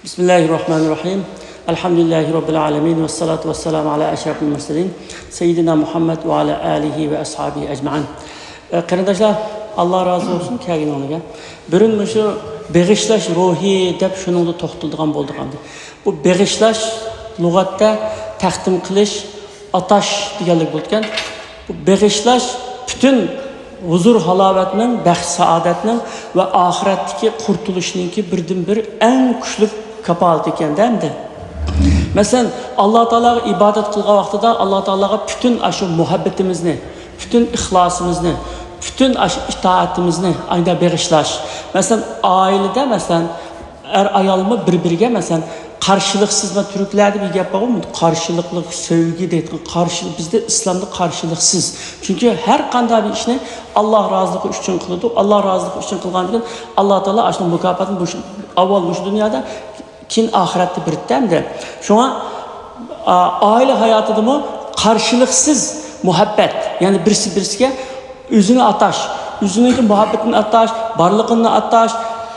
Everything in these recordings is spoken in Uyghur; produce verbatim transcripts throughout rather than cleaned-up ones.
بىسمىللاھىررەھمانىررەھىم. ئەلھەمدۇلىللاھى رەببىل ئالەمىن. ۋەسسالاتۇ ۋەسسالامۇ ئەلا ئەشرەفىل مۇرسەلىن. سەييىدىنا مۇھەممەد ۋە ئەلا ئالىھى ۋە ئەسھابىھى ئەجمەئىن. ئە، قېرىنداشلار، ئاللا رازى بولسۇن كەلگىنىڭلارغا. بۈگۈن مۇشۇ بېغىشلاش روھى دەپ شۇنىڭدا توختىلىدىغان بولدۇق ئەمدى. بۇ بېغىشلاش لۇغەتتە تەقدىم قىلىش، ئاتاش دېگەنلىك بولىدىكەن. بۇ بېغىشلاش پۈتۈن ھۇزۇر ھالاۋەتنىڭ، بەخت سائادەتنىڭ ۋە ئاخىرەتتىكى قۇرتۇلۇشنىڭكى بىردىنبىر ئەڭ كۈچلۈك كاپالىتى ئىكەن-دە ئەمدى. مەسىلەن، ئاللا تائالاغا ئىبادەت قىلغان ۋاقتىدا ئاللا تائالاغا پۈتۈن ئاشۇ مۇھەببىتىمىزنى، پۈتۈن ئىخلاسىمىزنى، پۈتۈن ئاشۇ ئىتائىتىمىزنى ئايدا بېغىشلاش. مەسىلەن، ئائىلىدە، مەسىلەن، ئەر ئايالمۇ بىر-بىرىگە، مەسىلەن، قارشىلىقسىز، مەن تۈركلەردە بىر گەپ بارغۇ، قارشىلىقلىق سۆيگۈ دەيدىغان، قارشىلىق، بىزدە ئىسلامدا قارشىلىقسىز. چۈنكى ھەر قانداق بىر ئىشنى ئاللا رازىلىقى ئۈچۈن قىلىدۇ. ئاللا رازىلىقى ئۈچۈن قىلغاندىن كېيىن ئاللا تائالا ئاشۇنىڭ مۇكاپاتىنى بۇ، ئاۋۋال مۇشۇ دۇنيادا، كېيىن ئاخىرەتتە بېرىدۇ ئەمدى. شۇڭا، ئا، ئائىلە ھاياتىدىمۇ قارشىلىقسىز مۇھەببەت، يەنى بىرسى بىرسىگە ئۆزىنى ئاتاش، ئۆزىنىڭكى مۇھەببىتىنى ئاتاش، بارلىقىنى ئاتاش،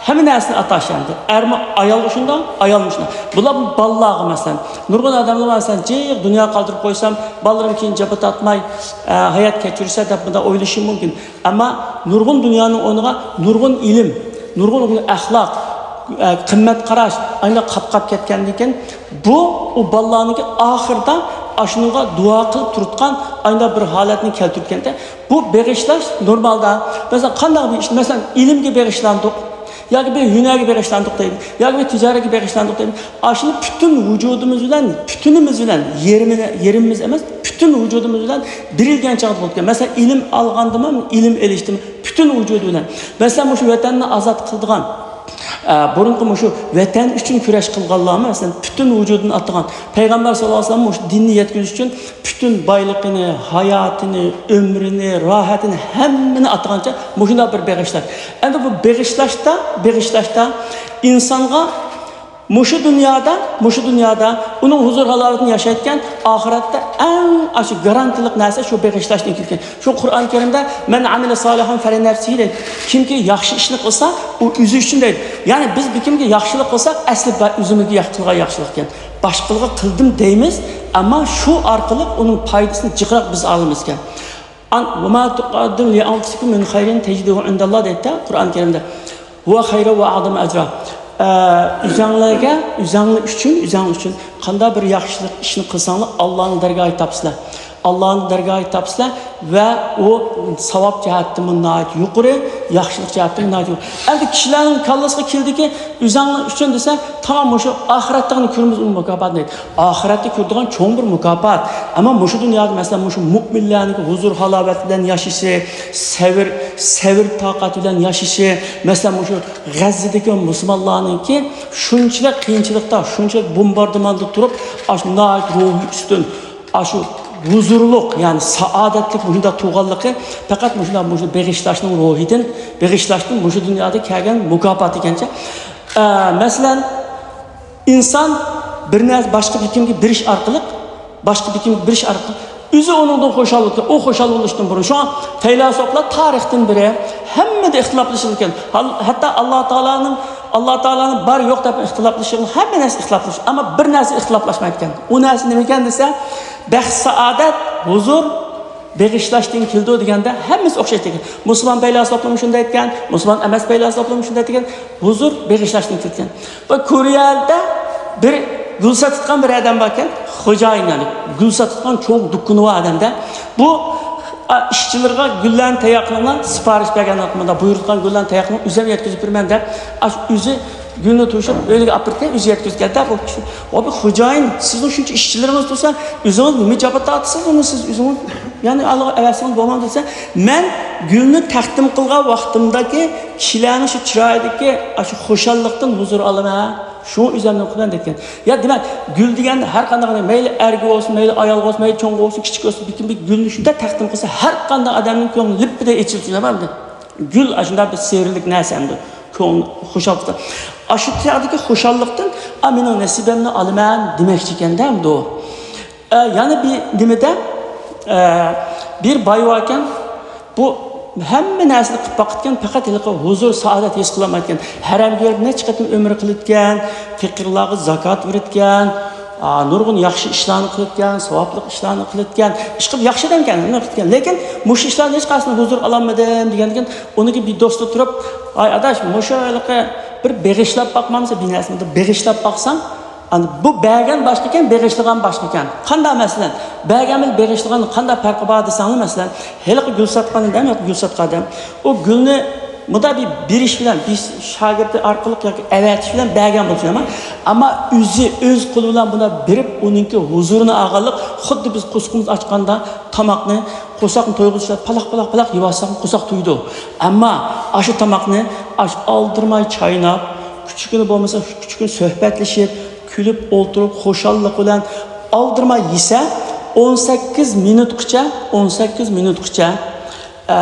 ھەممە نەرسىنى ئاتاش ئەمدى. ئەرمۇ ئايالغا شۇنداق، ئايالمۇ شۇنداق. بۇلار بالىلارغا مەسىلەن، نۇرغۇن ئادەملەر بار مەسىلەن، جىق دۇنيا قالدۇرۇپ قويسام، بالىلىرىم كېيىن جاپا تارتماي، ئە، ھايات كەچۈرسە دەپ بۇنداق ئويلىشى مۇمكىن. ئەمما نۇرغۇن دۇنيانىڭ ئورنىغا نۇرغۇن ئىلىم، نۇرغۇن ئەخلاق، ئە، قىممەت قاراش، ئاينا قاپقاپ كەتكەندىن كېيىن، بۇ، ئۇ بالىلارنىڭكى ئاخىرىدا ئاشۇنىڭغا دۇئا قىلىپ تۇرۇتقان ئاينا بىر ھالەتنى كەلتۈرگەندە، بۇ بېغىشلاش نورمالدا، مەسىلەن، قانداق بىر ئىش، مەسىلەن، ئىلىمگە بېغىشلاندۇق، ياكى بىر ھۈنەرگە بېغىشلاندۇق دەيلى، ياكى بىر تىجارەتكە بېغىشلاندۇق دەيلى. ئاشۇنى پۈتۈن ۋۇجۇدىمىز بىلەن، پۈتۈنىمىز بىلەن، يېرىمىنى، يېرىمىمىز ئەمەس، پۈتۈن ۋۇجۇدىمىز بىلەن بېرىلگەن چاغدا بولىدىكەن. مەسىلەن، ئىلىم ئالغاندىمۇ، ئىلىم ئېلىشتىمۇ، پۈتۈن ۋۇجۇدى بىلەن. مەسىلەن، مۇشۇ ۋەتەننى ئازاد قىلىدىغان، ئە، بۇرۇنقى مۇشۇ ۋەتەن ئۈچۈن كۈرەش قىلغانلارمۇ، مەسىلەن، پۈتۈن ۋۇجۇدىنى ئاتىغان. پەيغەمبەر ساللاللاھۇ ئەلەيھى ۋەسەللەم مۇشۇ دىننى يەتكۈزۈش ئۈچۈن پۈتۈن بايلىقىنى، ھاياتىنى، ئۆمرىنى، راھەتىنى، ھەممىنى ئاتىغانچە مۇشۇنداق بىر بېغىشلاش. ئەمدى بۇ بېغىشلاشتا، بېغىشلاشتا ئىنسانغا مۇشۇ دۇنيادا، مۇشۇ دۇنيادا ئۇنىڭ ھۇزۇر ھالاۋىتىنى ياشايدىكەن، ئاخىرەتتە ئەڭ ئاشۇ گارانتىلىق نەرسە شۇ بېغىشلاشتىن كېلىدىكەن. شۇ قۇرئان كەرىمدە، مەن ئەمىلە سالىھەن فەلىنەفسىھى دەيدۇ. كىمكى ياخشى ئىشنى قىلسا، ئۇ ئۆزى ئۈچۈن دەيدۇ. يەنى بىز بىر كىمگە ياخشىلىق قىلساق، ئەسلى بە-، ئۆزىمىزگە ياخ-، قىلغان ياخشىلىق ئىكەن. باشقىلارغا قىلدىم دەيمىز، ئەمما شۇ ئارقىلىق ئۇنىڭ پايدىسىنى جىقراق بىز ئالىمىز ئىكەن. ئەن، ۋە ما تۇقەددىمۇ لىئەنفۇسىكۇم مىن خەيرىن تەجىدۇھۇ ئىندەللا دەيدۇ قۇرئان كەرىمدە. ھۇۋە خەيرۇ ۋە ئەزەمۇ ئەجرا. ئە، ئۆزەڭلارگە، ئۆزەڭلار ئۈچۈن، ئۆزەڭلار ئۈچۈن قانداق بىر ياخشىلىق ئىشنى قىلساڭلار، ئاللانىڭ دەرگاھى تاپىسىلەر. ئاللانىڭ دەرگاھى تاپىسىلەر ۋە ئۇ ساۋاب جەھەتتىمۇ ناھايىتى يۇقىرى، ياخشىلىق جەھەتتىمۇ ناھايىتى يۇقىرى. ئەمدى كىشىلەرنىڭ كاللىسىغا كېلىدىكى، ئۆزەڭلار ئۈچۈن دېسە، تامام مۇشۇ ئاخىرەتتىغىنى كۆرىمىز ئۇنىڭ مۇكاپاتىنى. ئاخىرەتتە كۆرىدىغان چوڭ بىر مۇكاپات. ئەمما مۇشۇ دۇنيادا، مەسىلەن، مۇشۇ مۇئمىنلەرنىڭ ھۇزۇر ھالاۋەت بىلەن ياشىشى، سەۋر، سەۋر تاقەت بىلەن ياشىشى، مەسىلەن، مۇشۇ غەززىدىكى مۇسۇلمانلارنىڭكى شۇنچىلىك قىيىنچىلىقتا، شۇنچىلىك بومباردىماندا تۇرۇپ، ئاشۇ ناھايىتى روھى ئۈستۈن، ئاشۇ ھۇزۇرلۇق، يەنى سائادەتلىك مۇشۇنداق تۇرغانلىقى پەقەت مۇشۇنداق، مۇشۇ بېغىشلاشنىڭ روھىدىن، بېغىشلاشتىن مۇشۇ دۇنيادا كەلگەن مۇكاپات ئىكەنچە. ئە، مەسىلەن، ئىنسان بىر نەرسە باشقا بىر كىمگە بېرىش ئارقىلىق، باشقا بىر كىمگە بېرىش ئارقىلىق ئۆزى ئۇنىڭدىن خۇشال بولىدۇ، ئۇ خۇشال بولۇشتىن بۇرۇن. شۇڭا پەيلاسوپلار تارىختىن بېرى ھەممىدە ئىختىلاپلىشىدىكەن. ھال-، ھەتتا ئاللا تائالانىڭ، ئاللا تائالانىڭ بار يوق دەپ ئىختىلاپلىشىدىغان، ھەممە نەرسە ئىختىلاپلىشىدۇ. ئەمما بىر نەرسە ئىختىلاپلاشمايدىكەن. ئۇ نەرسە نېمىكەن دېسە، بەخت سائادەت، ھۇزۇر، بېغىشلاشتىن كېلىدۇ دېگەندە ھەممىسى ئوخشاش دېگەن. مۇسۇلمان پەيلاسوپلىرىمۇ شۇنداق ئېيتكەن، مۇسۇلمان ئەمەس پەيلاسوپلىرىمۇ شۇنداق دېگەن، ھۇزۇر بېغىشلاشتىن كېلىدىكەن. ۋە كورېيەدە بىر گۈل ساتىدىغان بىر ئادەم باركەن، خوجايىن، يەنى گۈل ساتىدىغان چوڭ دۇكىنى بار ئادەمدە. بۇ، ئا، ئىشچىلىرىغا گۈللەرنى تەييار قىلىڭلار، سىپارىش بەرگەن، مۇنداق بۇيرۇتقان گۈللەرنى تەييار قىلىڭ، ئۆزۈم يەتكۈزۈپ بېرىمەن دەپ، ئاشۇ ئۆزى گۈلنى توشۇپ ئۆيىگە ئاپىرىپ كەل، ئۆزى يەتكۈزۈپ كەلدى. بۇ كىشى، ۋە بۇ خوجايىن، سىزنىڭ شۇنچە ئىشچىلىرىڭىز تۇرسا، ئۆزىڭىز نېمە جاپا تارتىسىز، ئۇنى سىز ئۆزىڭىز، يەنى ئالغا ئەۋەتسىڭىز بولمامدۇ دېسە، مەن گۈلنى تەقدىم قىلغان ۋاقتىمدىكى كىشىلەرنىڭ شۇ چىرايىدىكى ئاشۇ خۇشاللىقتىن ھۇزۇر ئالىمەن. شۇڭا ئۆزۈمنى قىلىمەن دەيدىكەن. يا دېمەك، گۈل دېگەن ھەر قانداق ئادەم، مەيلى ئەرگە بولسۇن، مەيلى ئايالغا بولسۇن، مەيلى چوڭغا بولسۇن، كىچىككە بولسۇن، بىر كىم بىر گۈلنى شۇنداق تەقدىم قىلسا، ھەر قانداق ئادەمنىڭ كۆڭلى لىپپىدە ئېچىلىپ كېتىدۇ. گۈل ئاشۇنداق بىر سېھىرلىك نەرسە ئەمدى. كۆڭۈل خۇشال قىلىدۇ. ئاشۇ چاغدىكى خۇشاللىقتىن، ئا، مېنىڭ نېسىبەمنى ئالىمەن دېمەكچىكەن-دە ئەمدى ئۇ. ئە، يەنە بىر نېمىدە، ئە، بىر باي باركەن، بۇ ھەممە نەرسىنى قىلىپ باقىدىكەن، پەقەت ھېلىقى ھۇزۇر، سائادەت ھېس قىلالمايدىكەن. ھەرەمگە بېرىپ نەچچە قېتىم ئۆمرە قىلىدىكەن، پېقىرلارغا زاكات بېرىدىكەن، ئا، نۇرغۇن ياخشى ئىشلارنى قىلىدىكەن، ساۋابلىق ئىشلارنى قىلىدىكەن، ئىشقىلىپ ياخشى ئادەمكەن، نېمە قىلىدىكەن. لېكىن مۇشۇ ئىشلارنى ھېچقايسىسىنى ھۇزۇر ئالالمىدىم دېگەندىكىن، ئۇنىڭكى بىر دوستى تۇرۇپ، ئاي ئاداش، مۇشۇ ھېلىقى بىر بېغىشلاپ باقمامسەن، بىر نەرسىنى بىر بېغىشلاپ باقساڭ، ئەمدى بۇ بەرگەن باشقا ئىكەن، بېغىشلىغان باشقا ئىكەن. قانداق مەسىلەن؟ بەرگەن بىلەن بېغىشلىغاندا قانداق پەرقى بار دېسەڭلار، مەسىلەن، ھېلىقى گۈل ساتقان ئادەم ياكى گۈل ساتقان ئادەم ئۇ گۈلنى مۇنداق بىر بېرىش بىلەن، بىر شاگىرتى ئارقىلىق ياكى ئەۋەتىش بىلەن بەرگەن بولسا يامان. ئەمما ئۆزى ئۆز قولى بىلەن بۇنداق بېرىپ، ئۇنىڭكى ھۇزۇرىنى ئالغانلىق، خۇددى بىز قورسىقىمىز ئاچقاندا تاماقنى، قورساقنى تويغۇزۇشتا پالاق، پالاق، پالاق يېۋالساق قورساق تويىدۇ. ئەمما ئاشۇ تاماقنى ئاش ئالدىرىماي چايناپ، كۈچۈكىنى بولمىسا كۈچۈكىنى سۆھبەتلىشىپ، كۈلۈپ ئولتۇرۇپ، خۇشاللىق بىلەن ئالدىرىماي يېسە، ئون سەككىز مىنۇتقىچە، ئون سەككىز مىنۇتقىچە، ئە،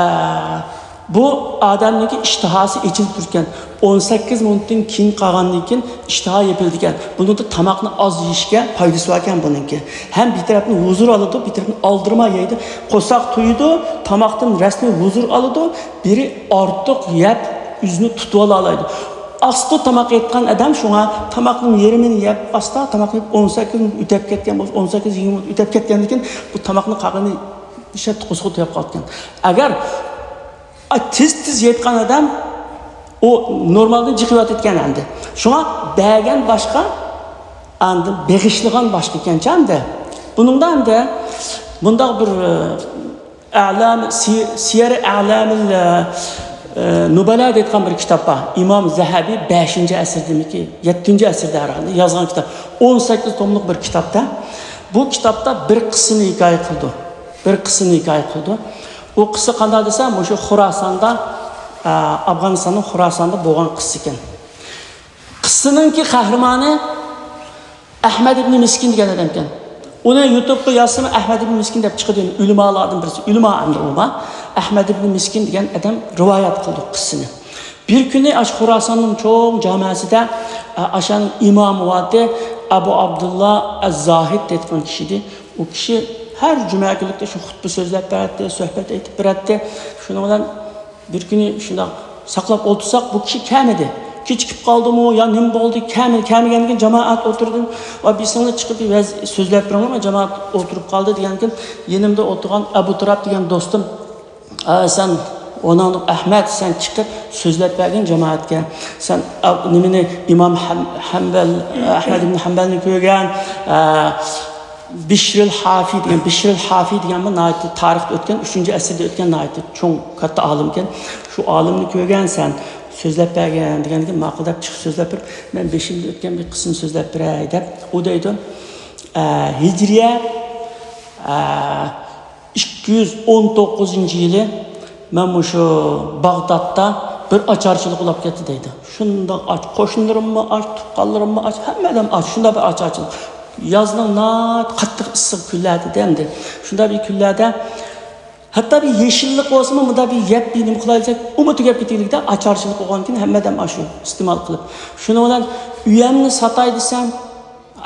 بۇ ئادەمنىڭكى ئىشتىھاسى ئېچىلىپ تۇرىدىكەن. ئون سەككىز مىنۇتتىن كېيىن قالغاندىن كېيىن ئىشتىھا يېپىلىدىكەن. بۇنىڭدا تاماقنى ئاز يېيىشكە پايدىسى باركەن بۇنىڭكى. ھەم بىر تەرەپتىن ھۇزۇر ئالىدۇ، بىر تەرەپتىن ئالدىرىماي يەيدۇ. قورساق تويىدۇ، تاماقتىن رەسمىي ھۇزۇر ئالىدۇ، بىرى ئارتۇق يەپ ئۆزىنى تۇتۇۋالالايدۇ. ئاستا تاماق يەيدىغان ئادەم شۇڭا تاماقنىڭ يېرىمىنى يەپ، ئاستا تاماق يەپ، ئون سەككىز مىنۇت ئۆتۈپ كەتكەن بولسا، ئون سەككىز يىگىرمە مىنۇت ئۆتۈپ كەتكەندىن كېيىن بۇ تاماقنى قالغىنى شەت قورسىقى تويۇپ قالىدىكەن. ئەگەر ئا، تېز-تېز يەيدىغان ئادەم ئۇ نورمالدىن جىقىۋېتىدىكەن ئەمدى. شۇڭا بەرگەن باشقا، ئاندىن بېغىشلىغان باشقا ئىكەنچە ئەمدى. بۇنىڭدا ئەمدى مۇنداق بىر، ئە، ئەلام، سى-، سىيەر ئەلامىل، ئە، ئە، نۇبەلا دەيدىغان بىر كىتاب بار. ئىمام زەھەبى بەشىنچى ئەسىردىمىكى، يەتتىنچى ئەسىردە ھەرھالدا يازغان كىتاب. ئون سەككىز توملۇق بىر كىتابتا. بۇ كىتابتا بىر قىسسىنى ھېكايە قىلىدۇ. بىر قىسسىنى ھېكايە قىلىدۇ. ئۇ قىسسا قانداق دېسە، مۇشۇ خۇراساندا، ئە، ئافغانىستاننىڭ خۇراساندا بولغان قىسسا ئىكەن. قىسسىنىڭكى قەھرىمانى ئەھمەد ئىبنى مىسكىن دېگەن ئادەم ئىكەن. ئۇنى يۇتۇبقا يازسىمۇ ئەھمەد ئىبنى مىسكىن دەپ چىقىدۇ. ئۆلىمالاردىن بىرسى. ئۆلىما ئەمدى ئۇ. ئەھمەد ئىبنى مىسكىن دېگەن ئادەم رىۋايەت قىلىدۇ قىسسىنى. بىر كۈنى ئاشۇ خۇراساننىڭ چوڭ جامەسىدە، ئە، ئاشۇنىڭ ئىمامى بارتى، ئەبۇ ئابدۇللا ئەز-زاھىد دەيدىغان كىشى ئىدى. ئۇ كىشى ھەر جۈمە كۈنلۈكتە شۇ خۇتبە سۆزلەپ بەرەتتى، سۆھبەت ئېيتىپ بېرەتتى. شۇنىڭ بىلەن بىر كۈنى شۇنداق ساقلاپ ئولتۇرساق، بۇ كىشى كەلمىدى. كېچىكىپ قالدىمۇ يا نېمە بولدى، كەلمىدى. كەلمىگەندىن كېيىن جامائەت ئولتۇردى. ۋە بىسىڭلار چىقىپ بىر ۋەز-، سۆزلەپ بېرىڭلار، جامائەت ئولتۇرۇپ قالدى دېگەندىن كېيىن يېنىمدا ئولتۇرغان ئەبۇ تۇراب دېگەن دوستۇم، ئە، سەن، ئۇنىڭ ئەھمەد، سەن چىقىپ سۆزلەپ بەرگىن جامائەتكە. سەن، ئە، نېمىنى، ئىمام ھەم-، ھەمبەل، ئەھمەد ئىبن ھەمبەلنى كۆرگەن، ئە، بىشرىل ھافى دېگەن، بىشرىل ھافى دېگەن بۇ ناھايىتى تارىختا ئۆتكەن، ئۈچىنچى ئەسىردە ئۆتكەن ناھايىتى چوڭ، كاتتا ئالىمكەن. شۇ ئالىمنى كۆرگەنسەن، سۆزلەپ بەرگىن دېگەندىن كېيىن ماقۇل دەپ چىقىپ سۆزلەپ بېرىپ، مەن بېشىمدىن ئۆتكەن بىر قىسمىنى سۆزلەپ بېرەي دەپ، ئۇ دەيدۇ، ئە، ھىجرىيە، ئە، ئىككى يۈز ئون توققۇزىنچى يىلى مەن مۇشۇ باغدادتا بىر ئاچارچىلىق بولۇپ كەتتى دەيدۇ. شۇنداق ئاچ، قوشنىلىرىممۇ ئاچ، تۇغقانلىرىممۇ ئاچ، ھەممە ئادەم ئاچ. شۇنداق بىر ئاچارچىلىق. يازنىڭ ناھايىتى قاتتىق ئىسسىق كۈنلەردە ئەمدى. شۇنداق بىر كۈنلەردە ھەتتا بىر يېشىللىق بولسىمۇ، مۇنداق بىر يەپ بىر نېمە قىلاي دېسەك، ئۇمۇ تۈگەپ كېتىدىكەن. ئاچارچىلىق بولغاندىن كېيىن ھەممە ئادەم ئاشۇ ئىستېمال قىلىپ. شۇنىڭ بىلەن ئۆيەمنى ساتاي دېسەم،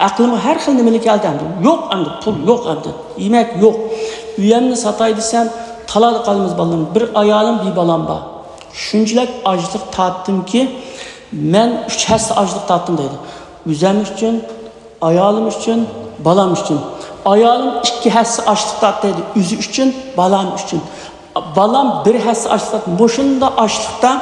ئەقلىمگە ھەر خىل نېمىلەر كەلدى ئەمدى. يوق ئەمدى، پۇل يوق ئەمدى. يېمەك يوق. ئۆيەمنى ساتاي دېسەم، تالادا قالىمىز بالىلىرىم. بىر ئايالىم، بىر بالام بار. شۇنچىلىك ئاچلىق تارتتىمكى، مەن ئۈچ ھەسسە ئاچلىق تارتتىم دەيدۇ. ئۆزۈم ئۈچۈن، ئايالىم ئۈچۈن، بالام ئۈچۈن. ئايالىم ئىككى ھەسسە ئاچلىق تارتتى دەيدۇ. ئۆزى ئۈچۈن، بالام ئۈچۈن. بالام بىر ھەسسە ئاچلىق، مۇشۇنداق ئاچلىقتا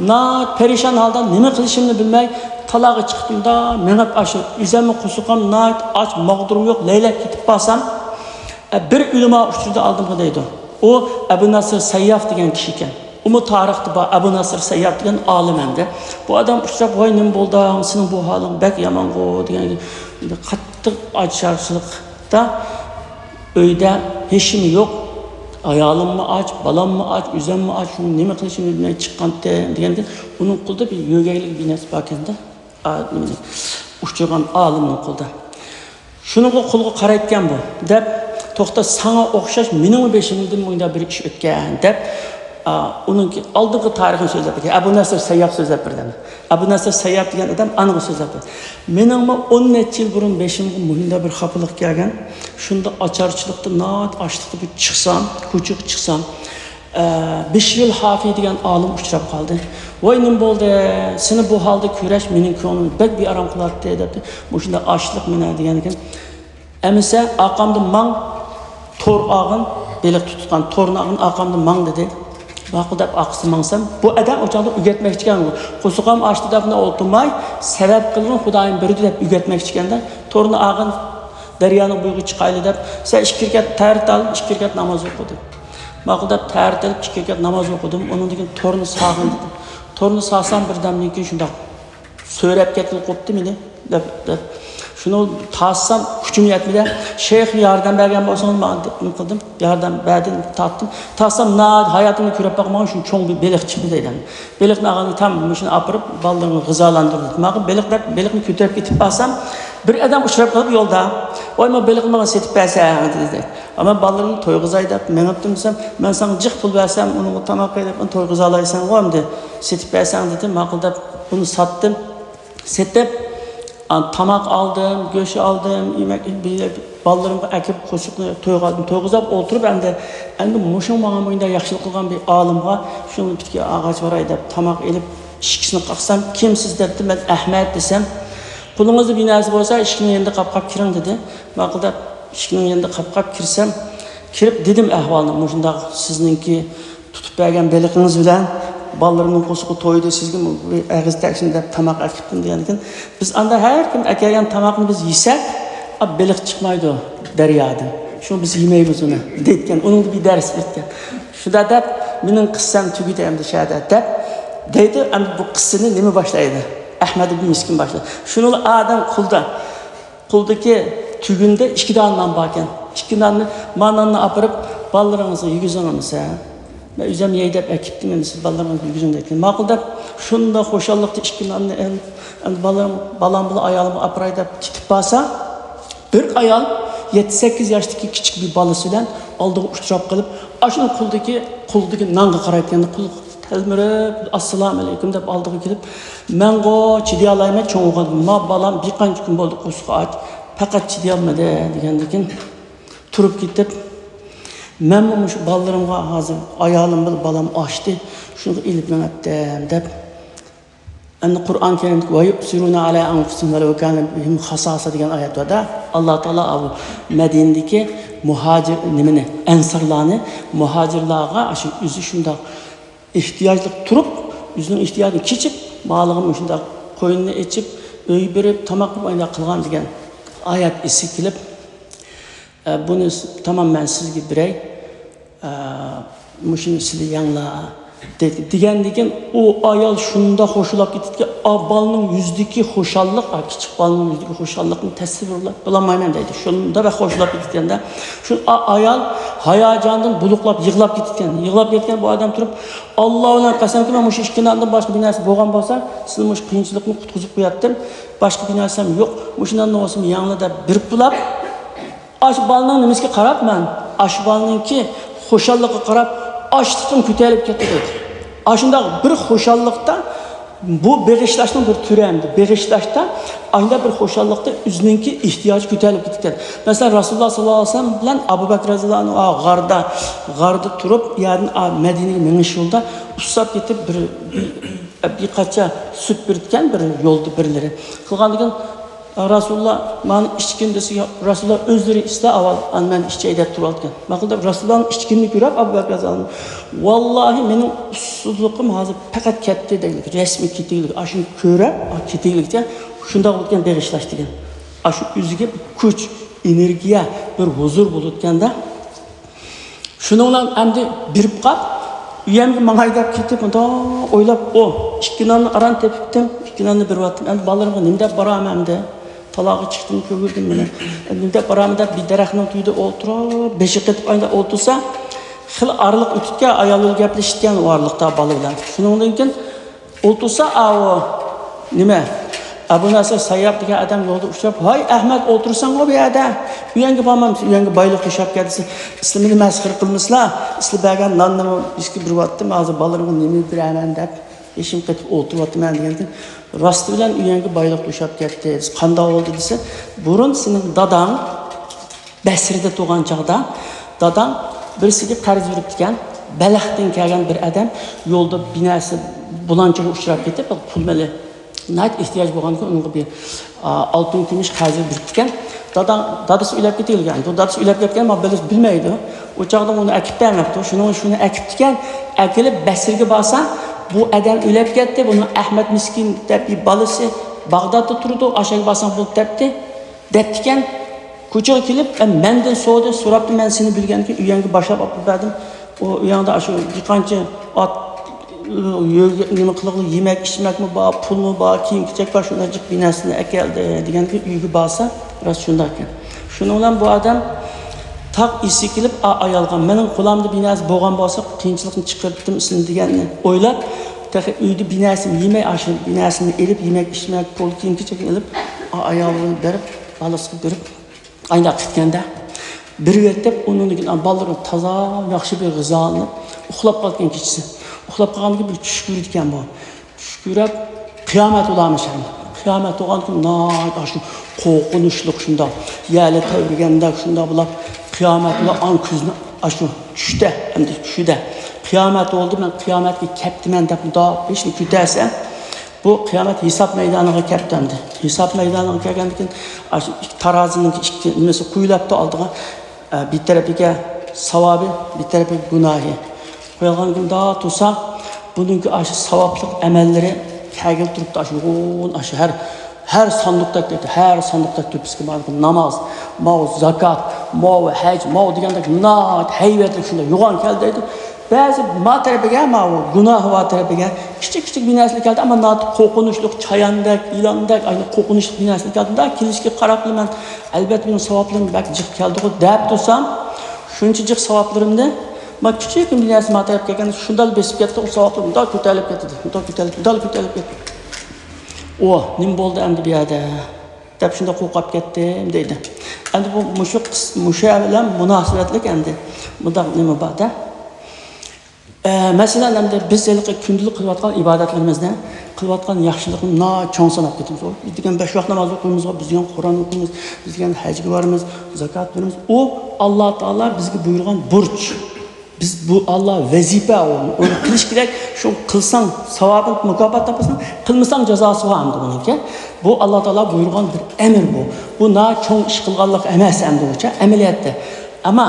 ناھايىتى پەرىشان ھالدا نېمە قىلىشىمنى بىلمەي، تالاغا چىقىپ مۇنداق مېڭىپ ئاشۇ ئۆزۈممۇ قورسىقىم ناھايىتى ئاچ، ماغدۇرۇم يوق، لەيلەپ كېتىپ بارسام، ئە، بىر ئۆلىما ئۇچرىدى ئالدىمغا دەيدۇ. ئۇ ئەبۇ نەسىر سەيياف دېگەن كىشى ئىكەن. ئۇمۇ تارىختا بار، ئەبۇ نەسىر سەيياف دېگەن ئالىم ئەمدى. بۇ ئادەم ئۇچراپ، ۋاي نېمە بولدى، سېنىڭ بۇ ھالىڭ بەك يامانغۇ دېگەن قاتتىق ئاچارچىلىق. دا ئۆيدە ھېچنېمە يوق. ئايالىممۇ ئاچ، بالاممۇ ئاچ، ئۆزۈممۇ ئاچ، شۇڭا نېمە قىلىشىمنى بىلمەي چىققانتىم دېگەندىن، ئۇنىڭ قولىدا بىر يۆگەيلىك بىر نەرسە باركەندە، ئا، نېمىنى، ئۇچرىغان ئالىمنىڭ قولىدا. شۇنىڭغا قولىغا قارايدىكەن بۇ، دەپ، توختا، ساڭا ئوخشاش مېنىڭمۇ بېشىمدىن مۇنداق بىر ئىش ئۆتكەن، دەپ، ئا، ئۇنىڭكى ئالدىنقى تارىخىنى سۆزلەپ بەردى. ئەبۇ نەسىر سەيياپ سۆزلەپ بەردى. ئەبۇ نەسىر سەيياپ دېگەن ئادەم ئانىغا سۆزلەپ بەردى. مېنىڭمۇ ئون نەچچە يىل بۇرۇن بېشىمغا مۇشۇنداق بىر خاپىلىق كەلگەن. شۇنداق ئاچارچىلىقتا، ناھايىتى ئاچلىقتا بىر چىقسام، كوچىغا چىقسام، ئە، بىشرىل ھافىي دېگەن ئالىم ئۇچراپ قالدى. ۋاي، نېمە بولدى؟ سېنى بۇ ھالدا كۆرۈش مېنىڭ كۆڭلۈمنى بەك بىئارام قىلاتتى، دەپتۇ. مۇشۇنداق ئاچلىق مېنى دېگەندىكىن. ئەمىسە ئارقامدا ماڭ، تور ئالغىن، بېلىق تۇتقان تورنى ئالغىن، ئارقامدا ماڭ، دېدى. ماقۇل دەپ ئارقىسىدا ماڭسام، بۇ ئادەم ئوچاقتا ئۆگەتمەكچىكەن. قورسىقىم ئاچتى دەپلا ئولتۇرماي، سەۋەب قىلغىن، خۇدايىم بېرىدۇ دەپ ئۆگەتمەكچىكەندە، تورنى ئالغىن، دەريانىڭ بويىغا چىقايلى دەپ، سەن ئىككى رەكەت تەھەررەت ئال، ئىككى رەكەت ناماز ئوقۇدۇم. ماقۇل دەپ تەھەررەت ئېلىپ، ئىككى رەكەت ناماز ئوقۇدۇم. ئۇنىڭدىن كېيىن تورنى سالغىن دېدى. تورنى سالسام، بىردەمدىن كېيىن شۇنداق سۆرەپ كەتكىلى قوپتى مېنى، دەپ، دەپ. شۇنى تارتسام، كۈچۈم يەتمىدى. شەيخ، ياردەم بەرگەن بولسىڭىز ماڭا، دېدىم، قىلدىم. ياردەم بەردى، تارتتىم. تارتسام، ناھايىتى ھاياتىمدا كۆرۈپ باقمىغان شۇ چوڭ بىر بېلىق چىقتى دەيدۇ. بېلىقنى ئالغاندا تام مۇشۇنى ئاپىرىپ، بالىلىرىمغا غىزالاندۇردى. ماقۇل، بېلىق دەپ، بېلىقنى كۆتۈرۈپ كېتىپ بارسام، بىر ئادەم ئۇچراپ قېلىپ يولدا، ۋاي، ما بېلىقنى ماڭا سېتىپ بەرسەڭ، دېدى. ئەمما بالىلىرىمنى تويغۇزاي دەپ مېڭىپتىم دېسەم، مەن ساڭا جىق پۇل بەرسەم، ئۇنىڭغا تاماق قىلىپ، ئۇنى تويغۇزالايسەنغۇ ئەمدى، سېتىپ بەرسەڭ، دېدى. ماقۇل دەپ ئۇنى ساتتىم. سېتىپ، ئا، تاماق ئالدىم، گۆش ئالدىم، يېمەك، بالىلىرىمغا ئەكىپ قوشۇقنى تويغا، تويغۇزاپ ئولتۇرۇپ، ئەمدى، ئەمدى مۇشۇ ماڭا مۇنداق ياخشىلىق قىلغان بىر ئالىمغا شۇنىڭ پىتىكى ئاغاچ بېرەي دەپ تاماق ئېلىپ، ئىشىكىسىنى قاقسام، كىمسىز دەپتۇ، مەن ئەھمەد دېسەم، قولىڭىزدا بىر نەرسە بولسا، ئىشىكنىڭ يېنىدا قاپقاپ كىرىڭ دېدى. ماقۇل دەپ ئىشىكنىڭ يېنىدا قاپقاپ كىرسەم، كىرىپ دېدىم ئەھۋالنى، مۇشۇنداق سىزنىڭكى تۇتۇپ بەرگەن بېلىقىڭىز بىلەن بالىلىرىمنىڭ قورسىقى تويدى، سىزگە ئېغىز تەگسۇن دەپ تاماق ئەكىپتىم دېگەندىكىن، بىز ئاندا ھەر كىم ئەكەلگەن تاماقنى بىز يېسەك، ئا، بېلىق چىقمايدۇ دەريادىن. شۇڭا بىز يېمەيمىز ئۇنى، دەيدىكەن. ئۇنىڭدا بىر دەرس بېرىدىكەن. شۇنداق دەپ، مېنىڭ قىسسەم تۈگىدى ئەمدى شەدە دەپ دەيدۇ. ئەمدى بۇ قىسسىنى نېمە باشلايدۇ؟ ئەھمەد ئىبن مىسكىن باشلايدۇ. شۇنىلا ئادەم قۇلدا قولدىكى تۈگۈندە ئىككى دانە نان باركەن. ئىككى ناننى، ما ناننى ئاپىرىپ، بالىلىرىڭىزغا يېگۈزۈڭ ئەمىسە. مەن ئۆزۈم يەي دەپ ئەكىپتىم، ئەمدى سىز بالىلىرىڭىزغا يېگۈزۈڭ دەيتتىم. ماقۇل دەپ، شۇنداق خۇشاللىقتا ئىككى ناننى ئېلىپ، ئەمدى بالىلىرىم، بالام بىلەن ئايالىمغا ئاپىراي دەپ كېتىپ بارسا، بىر ئايال يەتتە سەككىز ياشتىكى كىچىك بىر بالىسى بىلەن ئالدىغا ئۇچراپ قېلىپ، ئاشۇ قولدىكى، قولدىكى نانغا قارايدىكەن، قول تەلمۈرۈپ، ئەسسالامۇئەلەيكۇم دەپ ئالدىغا كېلىپ، مەنغۇ چىدىيالايمەن، چوڭ بولغاندىن ما بالام بىر قانچە كۈن بولدى قورسىقى ئاچ، پەقەت چىدىيالمىدى دېگەندىكىن تۇرۇپ كېتىپ، مەنمۇ مۇشۇ بالىلىرىمغا ھازىر ئايالىم بىلەن بالام ئاچتى، شۇنىڭغا ئېلىپ مېڭەتتىم دەپ. ئەمدى قۇرئان كەرىمدىكى ۋە يۇئسىرۇنە ئەلە ئەنفۇسىھىم ۋەلەۋ كانە بىھىم خاساسە دېگەن ئايەت باردا، ئاللا تائالا ئاۋۇ مەدىنىدىكى مۇھاجىر نېمىنى، ئەنسارلارنى مۇھاجىرلارغا شۇ ئۆزى شۇنداق ئېھتىياجلىق تۇرۇپ، ئۆزىنىڭ ئېھتىياجىنى كېچىپ، مالىغا مۇشۇنداق قوينىنى ئېچىپ، ئۆي بېرىپ، تاماق قىلىپ، ئانداق قىلغان دېگەن ئايەت ئېسىگە كېلىپ، ئە، بۇنى س-، تامام مەن سىزگە بېرەي، ئە، مۇشۇنى سىلە يەڭلار، دېدى. دېگەندىكىن ئۇ ئايال شۇنداق خۇشاللاپ كېتىدىكى، ئا، بالىنىڭ يۈزىدىكى خۇشاللىق، ئا، كىچىك بالىنىڭ يۈزىدىكى خۇشاللىقنى تەسۋىرلەپ بولالمايمەن دەيدۇ. شۇنداق بەك خۇشاللاپ كېتىدىكەندە، شۇ ئا-، ئايال ھاياجاندىن بۇلۇقلاپ يىغلاپ كېتىدىكەن. يىغلاپ كەتكەن بۇ ئادەم تۇرۇپ، ئاللا بىلەن قەسەمكى، مەن مۇشۇ ئىككى ناندىن باشقا بىر نەرسە بولغان بولسا، سىلە مۇشۇ قىيىنچىلىقنى قۇتقۇزۇپ قوياتتىم. باشقا بىر نەرسەم يوق. مۇشۇ ناننى بولسىمۇ يەڭلار دەپ بېرىپ بولاپ، ئاشۇ بالىنىڭ نېمىسىگە قاراپ مەن؟ ئاشۇ بالىنىڭكى خۇشاللىقىغا قاراپ، ئاچلىقىم كۆتەرىلىپ كەتتى دەيدۇ. ئاشۇنداق بىر خۇشاللىقتا، بۇ بېغىشلاشنىڭ بىر تۈرى ئەمدى. بېغىشلاشتا ئاشۇنداق بىر خۇشاللىقتا ئۆزىنىڭكى ئېھتىياجى كۆتەرىلىپ كېتىدىكەن. مەسىلەن، رەسۇلۇللا ساللاللاھۇ ئەلەيھى ۋەسەللەم بىلەن ئەبۇ بەكرى رەزىياللاھۇ ئەنھۇ غاردا، غاردا تۇرۇپ، يەردىن مەدىنىگە مېڭىش يولىدا ئۇسساپ كېتىپ بىر، بىر، بىر قاچا سۈت بېرىدىكەن بىر يولدا بىرلىرى. قىلغاندىكىن، رەسۇلۇللا مانا ئىچكىن دېسە، رەسۇلۇللا ئۆزلىرى ئىچسە ئاۋۋال، ئانا مەن ئىچەي دەپ تۇرۇۋاتقان. ماقۇل دەپ رەسۇلۇللانىڭ ئىچكىنىنى كۆرۈپ ئەبۇ بەكرى رەزىياللاھۇ ئەنھۇ، ۋاللاھى مېنىڭ ئۇسسۇزلۇقۇم ھازىر پەقەت كەتتى دەيدۇ. رەسمىي كېتىگلىك، ئاشۇنى كۆرۈپ، ئا، كېتىگلىكچە شۇنداق بولىدىكەن بېغىشلاش دېگەن. ئاشۇ ئۆزىگە بىر كۈچ، ئېنېرگىيە، بىر ھۇزۇر بولىدىكەندە. شۇنىڭ بىلەن ئەمدى بېرىپ قاپ، ئۆيەمگە ماڭاي دەپ كېتىپ، مۇنداق ئويلاپ، ئو، ئىككى ناننى ئاران تېپىپتىم، ئىككى ناننى بېرىۋەتتىم. ئەمدى بالىلىرىمغا نېمە دەپ بارامەن ئەمدى؟ تالاغا چىقتىم، كۆرگۈزدۈم مېنى. نېمە دەپ بارامەن دەپ بىر دەرەخنىڭ تۈۋىدە ئولتۇرۇپ، بېشى قېتىپ ئايدا ئولتۇرسا، خېلى ئارىلىق ئۆتۈپكەن، ئايال بىلەن گەپلىشىدىكەن ئۇ ئارىلىقتا بالا بىلەن. شۇنىڭدىن كېيىن ئولتۇرسا، ئاۋۇ نېمە، ئەبۇ نەسىر سەيياب دېگەن ئادەم يولدا ئۇچراپ، ھاي ئەھمەد، ئولتۇرساڭغۇ بۇ يەردە، ئۆيەڭگە بارمامسەن؟ ئۆيەڭگە بايلىق توشاپ كەتسە، سىلە مېنى مەسخىرە قىلمىسىلا، سىلە بەرگەن ناننىمۇ ئىچكە بېرىۋاتتىم، ھازىر بالىلىرىمغا نېمە بېرەمەن دەپ بېشىم قېتىپ ئولتۇرۇۋاتىمەن دېگەندىن، راستى بىلەن ئۆيەڭگە بايلىق توشاپ كەتتى. قانداق بولدى دېسە، بۇرۇن سېنىڭ داداڭ بەسرىدە تۇرغان چاغدا داداڭ بىرسىگە قەرز بېرىپتىكەن. بەلختىن كەلگەن بىر ئادەم يولدا بىناسى بۇلانچىغا ئۇچراپ كېتىپ، پۇل مېلى ناھايىتى ئېھتىياج بولغاندىكىن، ئۇنىڭغا بىر، ئا، ئالتۇن، كۈمۈش، خەنزىر بېرىپتىكەن. دادا، دادىسى ئۆلۈپ كېتىۋالغان. بۇ دادىسى ئۆلۈپ كەتكەن، ما بىلىسى بىلمەيدۇ. ئۇ چاغدا ئۇنى ئەكىپ بەرمەپتۇ. شۇنىڭ، شۇنى ئەكىپتىكەن، ئەكېلىپ بەسرىگە بارسا، بۇ ئادەم ئۆلۈپ كەتتى، بۇنىڭ ئەخمەت مىسكىن دەپ بىر بالىسى باغدادتا تۇرىدۇ، ئاشۇ يەرگە بارساڭ بولدى دەپتى. دەپتىكەن، كوچىغا كېلىپ، ئە، مەندىن سورىدى، سوراپتۇ، مەن سېنى بىلگەندىكىن ئۆيۈڭگە باشلاپ ئاپىرىپ بەردىم. ئۇ ئۆيۈڭدە ئاشۇ بىر قانچە ئات، ئۆيگە نېمە قىلىغلىق يېمەك، ئىچمەكمۇ بار، پۇلمۇ بار، كىيىم-كېچەك بار، شۇنداق جىق بىر نەرسىنى ئەكەلدى دېگەندىكىن ئۆيگە بارسا، راست شۇنداق ئىكەن. شۇنىڭ بىلەن بۇ ئادەم تاق ئېسىگە كېلىپ، ئا، ئايالغا، مېنىڭ قولۇمدا بىر نەرسە بولغان بولسا، قىيىنچىلىقنى چىقىرتتىم سېنى دېگەننى ئويلاپ، تېخى ئۆيدە بىر نەرسىمۇ يېمەي، ئاشۇ بىر نەرسىنى ئېلىپ، يېمەك، ئىچمەك، پۇل، كىيىم-كېچەكنى ئېلىپ، ئا، ئايالىغا بېرىپ، بالىسىغا بېرىپ، ئاينداق كەتكەندە، بېرىۋېتىپ، ئۇنىڭدىن كېيىن بالىلىرىغا تازا ياخشى بىر غىزا ئېلىپ، ئۇخلاپ قالغان كېچىسى. ئۇخلاپ قالغاندىن كېيىن بىر چۈش كۆرىدىكەن بۇ. چۈش كۆرۈپ، قىيامەت بولامىش ئەمدى. قىيامەت بولغاندىن كېيىن ناھايىتى ئاشۇ قورقۇنچلۇق شۇنداق. يەرلەر تەۋرىگەندەك شۇنداق بولۇپ، قىيامەت بولۇپ، ئاڭ كۆزىنى ئاشۇ چۈشتە، ئەمدى چۈشىدە. قىيامەت بولدى، مەن قىيامەتكە كەپتىمەن دەپ مۇنداق بېشىنى كۆتەرسە، بۇ قىيامەت ھېساب مەيدانىغا كەپتۇ ئەمدى. ھېساب مەيدانىغا كەلگەندىن كېيىن، ئاشۇ ئىككى تارازىنىڭ ئىككى نېمىسى قويۇلۇپتۇ ئالدىغا. ئە، بىر تەرىپىگە ساۋابى، بىر تەرىپىگە گۇناھى. قويۇلغاندىن كېيىن مۇنداق تۇرسا، بۇنىڭكى ئاشۇ ساۋابلىق ئەمەللىرى كەلگىلى تۇرۇپتۇ. ئاشۇ نۇرغۇن، ئاشۇ ھەر، ھەر ساندۇقتەك دەيدۇ، ھەر ساندۇقتەك تۆپىسىگە بارغان ناماز، ماۋۇ زاكات، ماۋۇ ھەج، ماۋۇ دېگەندەك ناھايىتى ھەيۋەتلىك شۇنداق يوغان كەلدى دەيدۇ. بەزى ما تەرىپىگە، ماۋۇ گۇناھى بار تەرىپىگە كىچىك كىچىك بىر نەرسىلەر كەلدى، ئەمما ناھايىتى قورقۇنچلۇق، چاياندەك، يىلاندەك، ئاينى قورقۇنچلۇق بىر نەرسىلەر كەلدى. مۇنداق كېلىشكە قاراپلا مەن، ئەلۋەتتە، مېنىڭ ساۋابلىرىم بەك جىق كەلدىغۇ دەپ تۇرسام، شۇنچە جىق ساۋابلىرىمنى، ما كىچىككىنە بىر نەرسە ما تەرەپ كەلگەندە شۇنداق بېسىپ كەتتى، ئۇ ساۋابلىرىم مۇنداق كۆتەرىلىپ كەتتى، مۇنداق كۆتەرىلىپ، مۇنداق كۆتەرىلىپ كەتتى. ئو، نېمە بولدى ئەمدى بۇ يەردە؟ دەپ شۇنداق قورقۇپ كەتتىم دەيدۇ. ئەمدى بۇ مۇشۇ قىس-، مۇشۇ بىلەن مۇناسىۋەتلىك ئەمدى مۇنداق نېمە بار-دە. ئە، مەسىلەن، ئەمدى بىز ھېلىقى كۈندىلىك قىلىۋاتقان ئىبادەتلىرىمىزنى، قىلىۋاتقان ياخشىلىقنى ناھايىتى چوڭ ساناپ كېتىمىز. بىز دېگەن بەش ۋاق ناماز ئوقۇيمىز، بىز دېگەن قۇرئان ئوقۇيمىز، بىز دېگەن ھەجگە بارىمىز، زاكات بېرىمىز. ئۇ ئاللا تائالا بىزگە بۇيرۇغان بۇرچ. بىز بۇ ئاللا ۋەزىپە، ئۇنى، ئۇنى قىلىش كېرەك. شۇ قىلساڭ ساۋابىنى، مۇكاپات تاپىسەن، قىلمىساڭ جازاسى بار ئەمدى ئۇنىڭكى. بۇ ئاللا تائالا بۇيرۇغان بىر ئەمىر بۇ. بۇ ناھايىتى چوڭ ئىش قىلغانلىق ئەمەس ئەمدى ئۇچە ئەمەلىيەتتە. ئەمما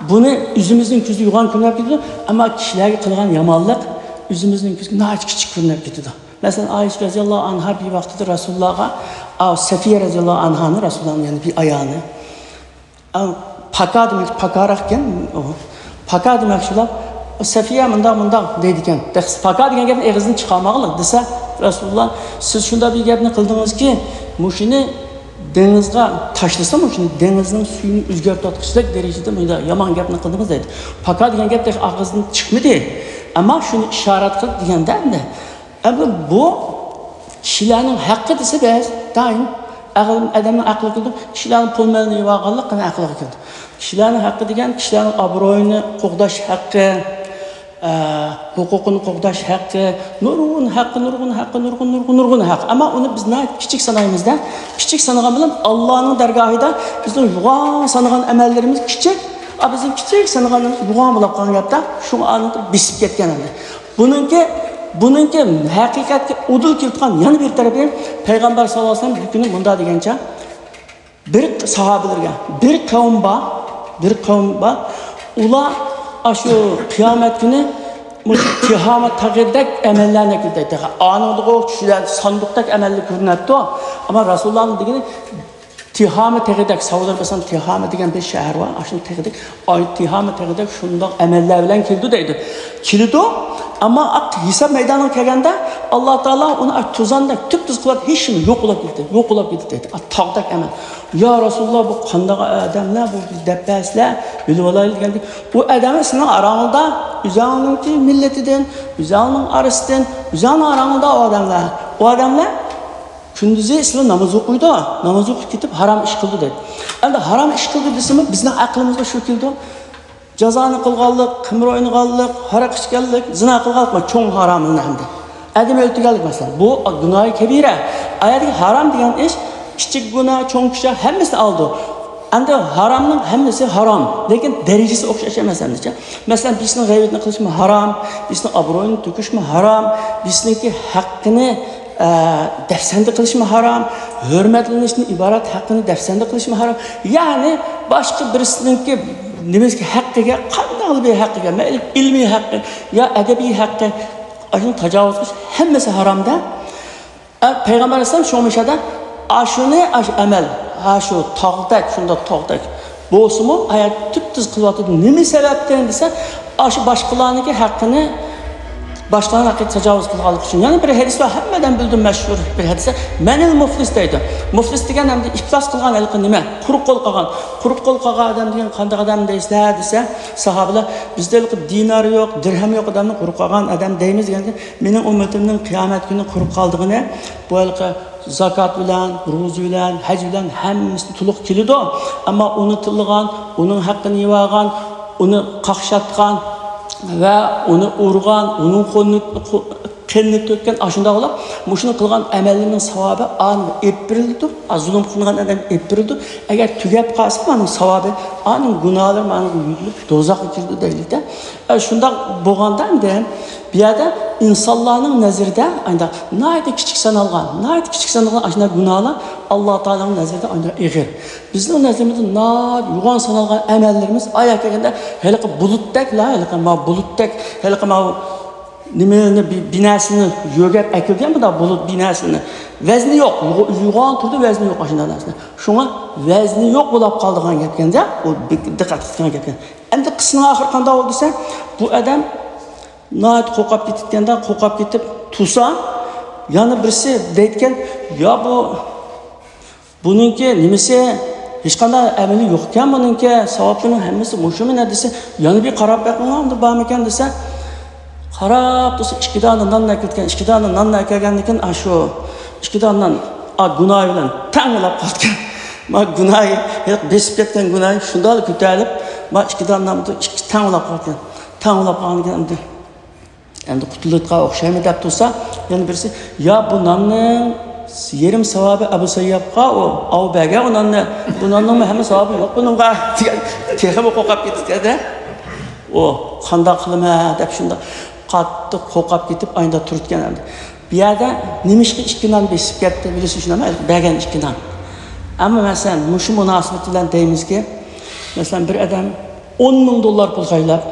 بۇنى ئۆزىمىزنىڭ كۆزىگە يوغان كۆرۈنۈپ كېتىدۇ، ئەمما كىشىلەرگە قىلغان يامانلىق ئۆزىمىزنىڭ كۆزىگە ناھايىتى كىچىك كۆرۈنۈپ كېتىدۇ. مەسىلەن، ئائىشە رەزىياللاھۇ ئەنھا بىر ۋاقتىدا رەسۇلۇللاغا، ئا، سەفىيە رەزىياللاھۇ ئەنھانى، رەسۇلۇللانىڭ يەنە بىر ئايالى، ئا، پاكا دېمەكچى، پاكاراق ئىكەن ئۇ. پاكا دېمەكچى بولۇپ، سەفىيە مۇنداق، مۇنداق دەيدىكەن. پاكا دېگەن گەپنى ئېغىزدىن چىقارماغىلى دېسە، رەسۇلۇللا، سىز شۇنداق بىر گەپنى قىلدىڭىزكى، مۇشۇنى دېڭىزغا تاشلىسا، مۇشۇنى دېڭىزنىڭ سۈيىنى ئۆزگەرتىۋاتقۇچىدەك دەرىجىدە مۇنداق يامان گەپنى قىلدىڭىز دەيدۇ. پاكا دېگەن گەپ تېخى ئاغزىدىن چىقمىدى. ئەمما شۇنى ئىشارەت قىلىپ دېگەندە ئەمدى ئەمدى بۇ كىشىلەرنىڭ ھەققى دېسە بەس، دائىم ئەقىل، ئادەمنىڭ ئەقلىگە كېلىدۇ. كىشىلەرنىڭ پۇل مېلىنى يېۋالغانلىق قېنى ئەقلىگە كېلىدۇ. كىشىلەرنىڭ ھەققى دېگەن كىشىلەرنىڭ ئابرۇيىنى قوغداش ھەققى، ئە، ھوقۇقىنى قوغداش ھەققى، نۇرغۇن ھەققى، نۇرغۇن ھەققى، نۇرغۇن، نۇرغۇن، نۇرغۇن ھەق. ئەمما ئۇنى بىز ناھايىتى كىچىك سانايمىزدا، كىچىك سانىغان بىلەن ئاللانىڭ دەرگاھىدا بىزنىڭ يوغان سانىغان ئەمەللىرىمىز كىچىك، ئا، بىزنىڭ كىچىك سانىغانلىرىمىز يوغان بولۇپ قالغان گەپتە، شۇڭا ئانىڭ بېسىپ كەتكەن ئەمدى. بۇنىڭكى، بۇنىڭكى ھەقىقەتكە ئۇدۇل كېلىدىغان يەنە بىر تەرىپى، پەيغەمبەر ساللاللاھۇ ئەلەيھى ۋەسەللەم بىر كۈنى مۇنداق دېگەنچە، بىر ساھابىلەرگە، بىر قەۋم بار، بىر قەۋم بار، ئۇلار ئاشۇ قىيامەت كۈنى مۇشۇ تىھامە تېغىدەك ئەمەللەرنى كۆرىدۇ. ئانىڭدىغۇ چۈشىدە ساندۇقتەك ئەمەللەر كۆرۈنەتتۇ. ئەمما رەسۇلۇللانىڭ دېگىنى، تىھامە تېغىدەك، سەئۇدىدا بىلسەڭ، تىھامە دېگەن بىر شەھەر بار، ئاشۇنىڭ تېغىدەك، ئاي، تىھامە تېغىدەك شۇنداق ئەمەللەر بىلەن كېلىدۇ دەيدۇ. كېلىدۇ، ئەمما ھېساب مەيدانىغا كەلگەندە، ئاللا تائالا ئۇنى توزاندەك تۈپتۈز قىلىپ، ھېچنېمە يوق بولۇپ كېتىدۇ، يوق بولۇپ كېتىدۇ دەيدۇ. ئا، تاغدەك ئەمەل. يا رەسۇلاللا، بۇ قانداق ئادەملەر، بۇ بىز دەپ بەرسىلە، بىلىۋالايلى دېگەندە، ئۇ ئادەم سېنىڭ ئاراڭدا، ئۆزۈڭنىڭكى مىللىتىدىن، ئۆزۈڭنىڭ ئارىسىدىن، ئۆزۈڭنىڭ ئاراڭدا ئۇ ئادەملەر. ئۇ ئادەملەر كۈندۈزى سىلەر ناماز ئوقۇيدۇ، ناماز ئوقۇپ كېتىپ ھارام ئىش قىلىدۇ دەيدۇ. ئەمدى ھارام ئىش قىلدى دېسىمۇ بىزنىڭ ئەقلىمىزگە شۇ كېلىدۇ. جازانى قىلغانلىق، قىمار ئوينىغانلىق، ھاراق ئىچكەنلىك، زىنا قىلغانلىق، چوڭ ھاراملىرىنى ئەمدى. ئادەم ئۆلتۈرگەنلىك مەسىلەن. بۇ گۇناھى كەبىرە. ئايەتتىكى ھارام دېگەن ئىش كىچىك گۇناھ، چوڭ كىچىك ھەممىسىنى ئالىدۇ. ئەمدى ھارامنىڭ ھەممىسى ھارام، لېكىن دەرىجىسى ئوخشاش ئەمەس ئەمدىچە. مەسىلەن، بىرسىنىڭ غەيۋىتىنى قىلىشمۇ ھارام، بىرسىنىڭ ئابرۇيىنى تۆكۈشمۇ ھارام، بىرسىنىڭكى ھەققىنى، ئە، دەپسەندە قىلىشمۇ ھارام، ھۆرمەتلىنىشتىن ئىبارەت ھەققىنى دەپسەندە قىلىشمۇ ھارام. يەنى باشقا بىرسىنىڭكى نېمىسىكى ھەققىگە، قانداقلا بىر ھەققىگە، مەيلى ئىلمىي ھەققى يا ئەدەبىي ھەققى، ئاشۇنى تاجاۋۇز قىلىش ھەممىسى ھارامدا. ئە، پەيغەمبەر ئەلەيھىسسالام شۇڭا مۇشۇ يەردە ئاشۇنى، ئاشۇ ئەمەل، ھا، شۇ تاغدەك، شۇنداق تاغدەك بولسىمۇ، ئايەت تۈپتۈز قىلىۋاتىدۇ. نېمە سەۋەبتىن دېسە، ئاشۇ باشقىلارنىڭكى ھەققىنى، باشقىلارنىڭ ھەققىگە تاجاۋۇز قىلغانلىقى ئۈچۈن. يەنە بىر ھەدىس بار، ھەممە ئادەم بىلىدۇ، مەشھۇر بىر ھەدىس. مەنىل مۇفلىس دەيدۇ. مۇفلىس دېگەن ئەمدى ئىپلاس قىلغان ھېلىقى نېمە؟ قۇرۇق قول قالغان. قۇرۇق قول قالغان ئادەم دېگەن قانداق ئادەم دەيسىلەر دېسە، ساھابىلەر، بىزدە ھېلىقى دىنار يوق، دىرھەم يوق ئادەمنى قۇرۇق قالغان ئادەم دەيمىز دېگەندە، مېنىڭ ئۈممىتىمنىڭ قىيامەت كۈنى قۇرۇق قالىدىغىنى، بۇ ھېلىقى زاكات بىلەن، روزا بىلەن، ھەج بىلەن ھەممىسى تولۇق كېلىدۇ. ئەمما ئۇنى تىللىغان، ئۇنىڭ ھەققىنى يېۋالغان، ئۇنى قاقشاتقان ۋە ئۇنى ئۇرغان، ئۇنىڭ قولىنى، قو-، قېنىنى تۆككەن، ئاشۇنداق بولۇپ، مۇشۇنى قىلغان ئەمەللىرىنىڭ ساۋابى ئانىڭغا ئېلىپ بېرىلىدۇ. ئا، زۇلۇم قىلغان ئادەمگە ئېلىپ بېرىلىدۇ. ئەگەر تۈگەپ قالسا، ئانىڭ ساۋابى، ئانىڭ گۇناھلىرى مانىڭغا يۈكلىنىپ، دوزاخقا كىرىدۇ دەيلىدە. ئە، شۇنداق بولغاندا ئەمدى بۇ يەردە ئىنسانلارنىڭ نەزىرىدە ئايدا ناھايىتى كىچىك سانالغان، ناھايىتى كىچىك سانالغان ئاشۇنداق گۇناھلار ئاللا تائالانىڭ نەزىرىدە ئايدا ئېغىر. بىزنىڭ نەزىرىمىزدە ناھايىتى يوغان سانالغان ئەمەللىرىمىز ئايا كەلگەندە ھېلىقى بۇلۇتتەكلا، ھېلىقى ما بۇلۇتتەك، ھېلىقى ما نېمىنى، بى-، بىناسىنى يۆگەپ ئەكىلگەن بۇنداق بۇلۇت بىناسىنى. ۋەزنى يوق، يوغ-، يوغان تۇرىدۇ، ۋەزنى يوق ئاشۇنداق نەرسىنى. شۇڭا ۋەزنى يوق بولاپ قالىدىغان گەپكەن-دە، ئۇ بىك-، دىققەت قىلىدىغان گەپكەن. ئەمدى قىسسىنىڭ ئاخىرى قانداق بولدى دېسە، بۇ ئادەم ناھايىتى قورقۇپ كېتىدىكەن-دە، قورقۇپ كېتىپ تۇرسا، يەنە بىرسى دەيدىكەن، يا بۇ، بۇنىڭكى نېمىسى، ھېچقانداق ئەمىلى يوقكەن بۇنىڭكى، ساۋابلىرىنىڭ ھەممىسى مۇشۇمۇ دېسە، يەنە بىر قاراپ بېقىڭلار، ئۇنداق بارمىكەن دېسە، قاراپ تۇرسا، ئىككى دانە نان ئەكەلگەن، ئىككى دانە نان ئەكەلگەندىن كېيىن، ئاشۇ ئىككى دانە نان، ئا، گۇناھى بىلەن تەڭ بولاپ قالىدىكەن. ما گۇناھى، بېسىپ كەتكەن گۇناھى شۇنداقلا كۆتۈرۈلۈپ، ما ئىككى دانە نان ئىككى تەڭ بولاپ قالىدىكەن. تەڭ بولاپ قالغاندىن كېيىن ئەمدى، ئەمدى قۇتۇلۇۋاتقان ئوخشايمۇ دەپ تۇرسا، يەنە بىرسى، يا بۇ ناننىڭ يېرىم ساۋابى ئەبۇ سەييابقا، ئۇ، ئاۋۇ بەرگەن ئۇ ناننى، بۇ ناننىڭمۇ ھەممە ساۋابى يوق بۇنىڭغا دېگەن، تېخىمۇ قورقۇپ كېتىدىكەن-دە. ئۇ، قانداق قىلىمەن دەپ شۇنداق قاتتىق قورقۇپ كېتىپ ئاينىدا تۇرىدىكەن ئەمدى. بۇ يەردە نېمىشقا ئىككى نان بېسىپ كەتتى، بىلىسىز شۇنداقمۇ؟ بەرگەن ئىككى نان. ئەمما مەسىلەن، مۇشۇ مۇناسىۋەت بىلەن دەيمىزكى، مەسىلەن، بىر ئادەم ئون مىڭ دوللار پۇل خەجلەپ،